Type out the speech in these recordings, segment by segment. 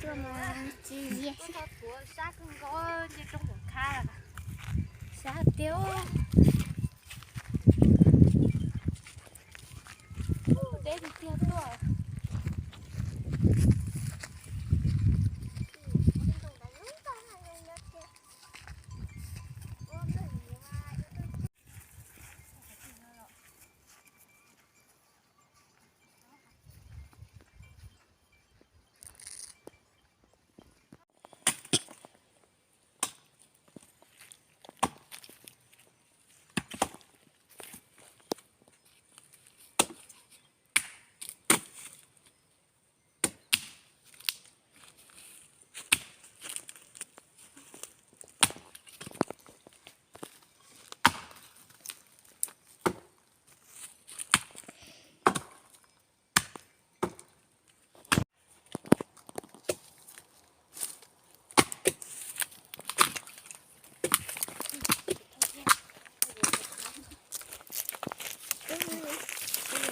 Tsis, sab kawg nkaus, nce roob Huam Khab, sab tiag. Deb tiag tiag tuaj.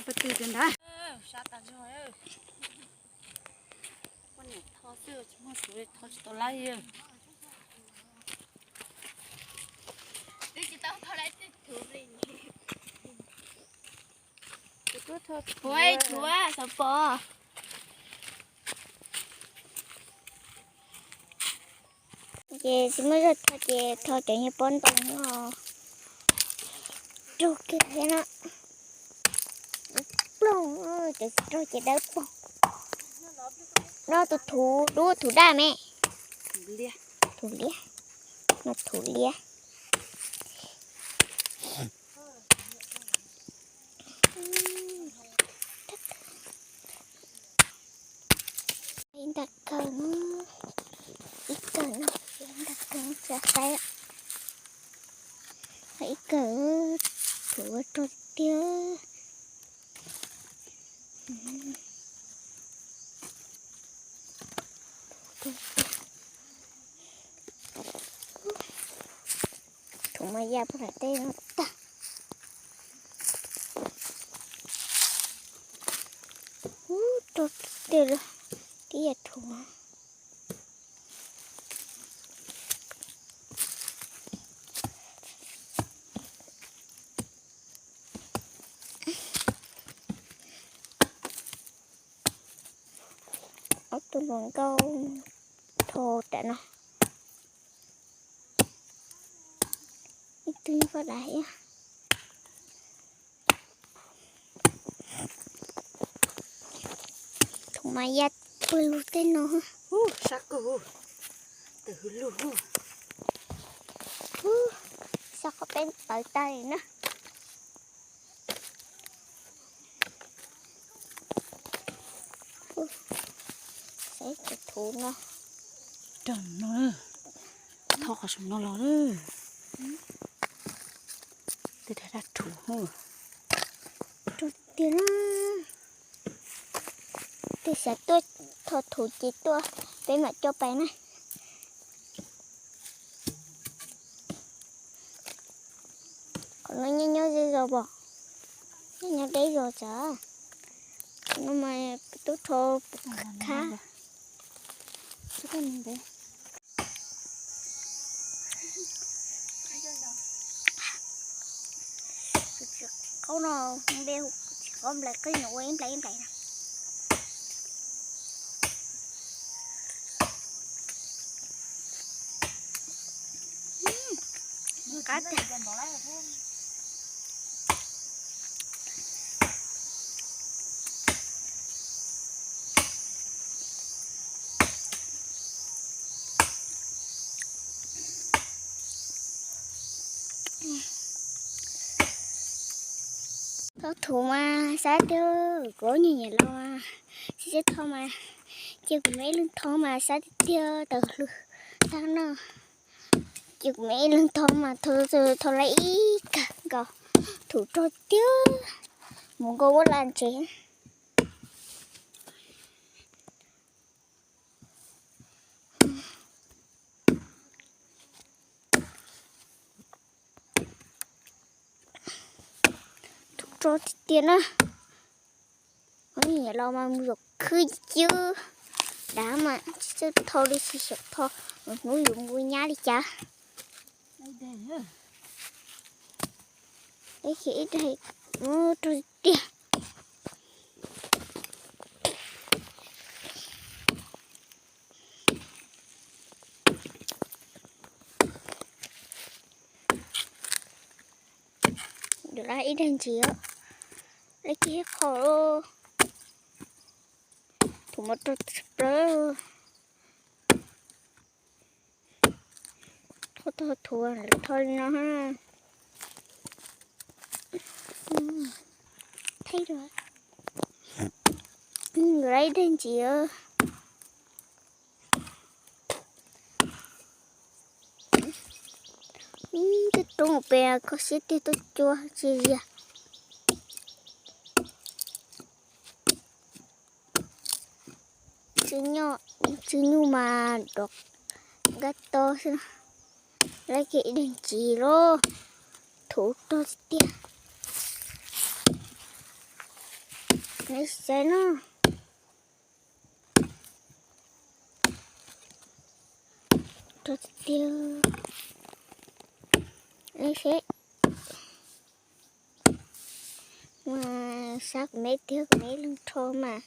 Pab tw tiag ntag. Sab tas zog. Poj niam tho xwb tsis muaj tus li tho tsis tau lawm. Twb tsis tau tho lawm twb thuv li. Ua tshuav xov pos. Ces tsis muaj zog tho ces tho cov niag pob ntoo no. Raug kiag thiab no. Ploog, cov tsis raug ces dawb paug. No tus thuv dub thuv daj me. Thuv liab. No thuv liab. Ib nta kawg no, ib kawg no, ib nta kawg no tsis saib. Ib kawg, thuv ua rog tiag. Thuv mas ya puag nram tej no tag. Ub, rog tiag los tib yam thuv. Ob tug hluas nkauj tho tam no. Ib tug nyob qhov dav thiab. Thuv mas ya pawg lug tej no. Sab kawg, tawm hwv lug. Sab qhov peb tawv tag li na. Saib cov thuv no. Rog no, thov qhov saum no los. Tej dab thuv. Rog tiag na. Tej xav tuaj tho thuv ces tuaj, peb mam coj pais na. Qhov no nyob nyob ze zos pom, nyob nyob deb zos tsav. Qhov no mas tub rho khab. Qaub no, npe tsis qaub nplai qij no ua ib nplai ib nplai na. Qab tiag. Tho thuv mas sab tiag, kuv nyiam nyiam los mas, tsis tsis tho mas, ces kuv me ib leeg tho mas sab tiag tiag tawm hwv tag no. Ces kuv me ib leeg tho mas tho, tho lawm ib kawg nkaus, thuv rog tiag, mus nkaus ua laj ntsev. Thuv rog tiag tiag na. Nyiam los mas mus zaum khwb cwb. dav mas tsis txawj tho li, tsis xyaum tho, hnub yuav mus nyab li cas. Ib daig muab rau tiag. Yuav lab ib daig ntsis, lab kiag ib qho, thaum mus rau plawv. Tho tho thuav lawv tho li no. Thaij rau, yuav lab ib daig ntsis. Ib tug roob pem kho siab tiag, tuaj cua tsis zias. Tsis nyuj mas dov nqaij to xwb. Lab kiag ib daig ntsis los thuv rog tiag tiag. Nej saib no. Rog tiag tiag. Nej saib. Mas sab kuv me tiag, kuv me leeg rho mas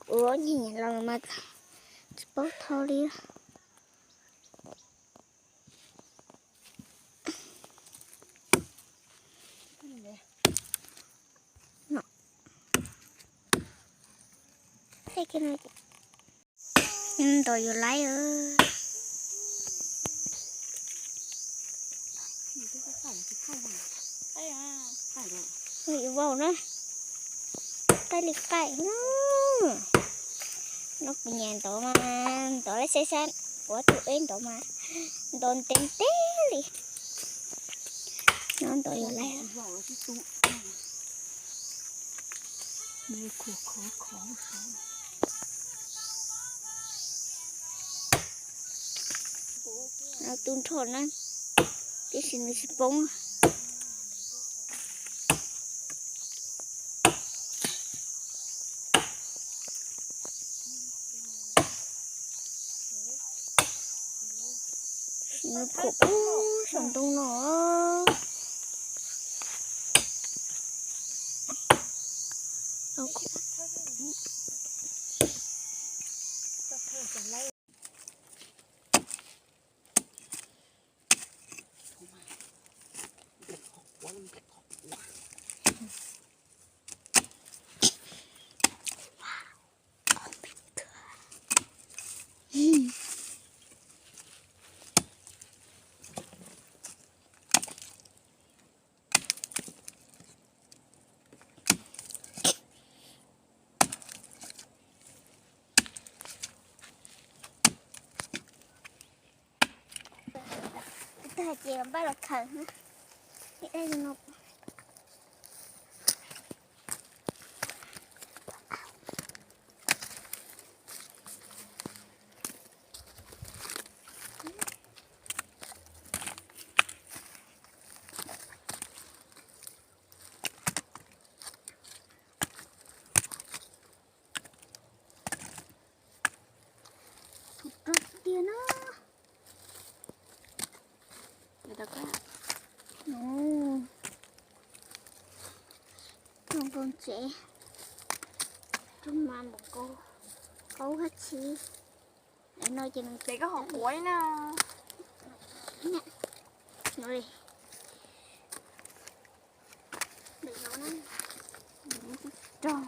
kuv ob nyuag los mas tsis paub tho li. Ntov yuav laib. Yuav vau na, qaij li qaij na. No kuv nyiam ntov mas ntov lab saib saib, kuv tus eb ntov mas ntov ntev ntev li. No ntov yuav laib. No tu nrho na, tiam sis nws tsis poob. Nws khum pub saum ntoo no. Tag ces npaj los khaws. Thuv rog tiag na. Zoo nkauj ntse, rog mas npaum nkaus, kaub hab tsi. Ntawm no ces nws, ces koj ho quav na. No li. Ntawm no na. Rog.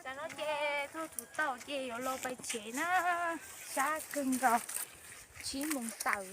Tam no ces thauj tau ces yuav los pais tsev na, sab kawg nkaus, tsib moos tawm.